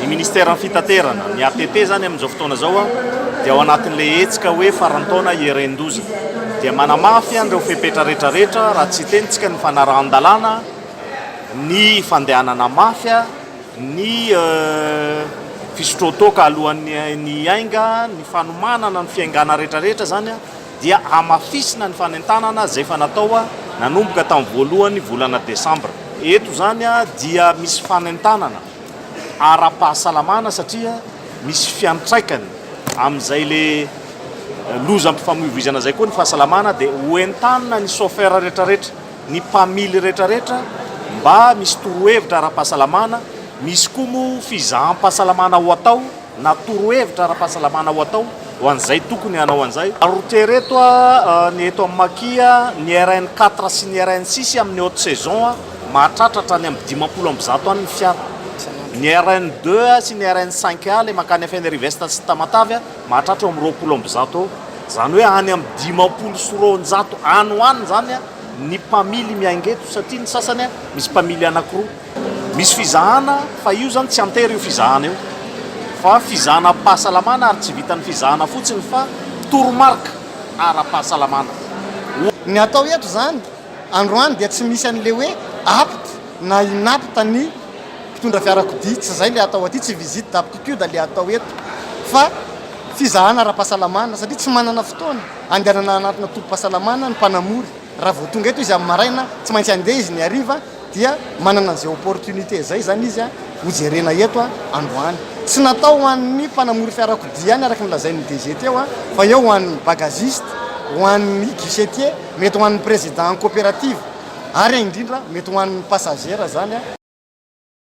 Ny ministeran'ny fitaterana, ny ATT izany amin'izao fotoana izao dia ao anatin'ilay hetsika hoe faran'ny taona hieren-doza. Dia manamafy an'ireo fepetra rehetrarehetra, raha tsy hitenitsika ny fanarahan-dalàna, ny fandehanana mafy, ny fisotroan-toaka alohan'ny ny hiainga, ny fanomanana ny fiaingàna rehetrarehetra izany dia hamafisina ny fanentanana izay efa natao nanomboka tamin'ny voalohan'ny volana desambra. Eto izany dia misy fanentanana ara-pahasalamana satria misy fiantraikany amin'izay le lozam-pifamoivoizana izay koa ny fahasalamana dia hoentanina ny chauffeur rehetrarehetra, ny mpamily rehetrarehetra mba misy torohevitra ara-pahasalamana, misy koa moa fizaham-pahasalamana ho atao na torohevitra ara-pahasalamana ho atao ho an'izay tokony hanao an'izay. Route reto ny eto amin'ny Maki, ny RN 4 sy ny RN 6 amin'ny haute saison mahatratra hatrany amin'ny 150 any ny fiara. Ny RN 2 sy ny RN 5 A ilay mankany Fenerive Est sy Tamatave mahatratra eo amin'ny 120 eo. Izany hoe any amin'ny 250 any ho any izany ny mpamily miainga eto satria ny sasany misy mpamily anankiroa. Misy fizahana fa io izany tsy antery io fizahana io fa fizahana pahasalamana ary tsy vitan'ny fizahana fotsiny fa toromarika ara-pahasalamana. Ny atao eto izany androany dia tsy misy an'ilay hoe apte na inapte ny mpitondra fiarakodia, tsy izay ilay atao aty, tsy visite d'aptitude ilay atao eto fa fizahana ara-pahasalamana satria tsy manana fotoana andehanana anatina tobim-pahasalamana ny mpanamory, raha vao tonga eto izy amin'ny maraina tsy maintsy handeha izy ny hariva dia manana an'izay opportunité izay izany izy ho jerena eto androany. Tsy natao ho an'ny mpanamory fiarakodia ihany araka ny lazain'ny DG teo fa eo ho an'ny bagagiste, ho an'ny guichetier, mety ho an'ny président coopérative ary indrindra mety ho an'ny passager izany.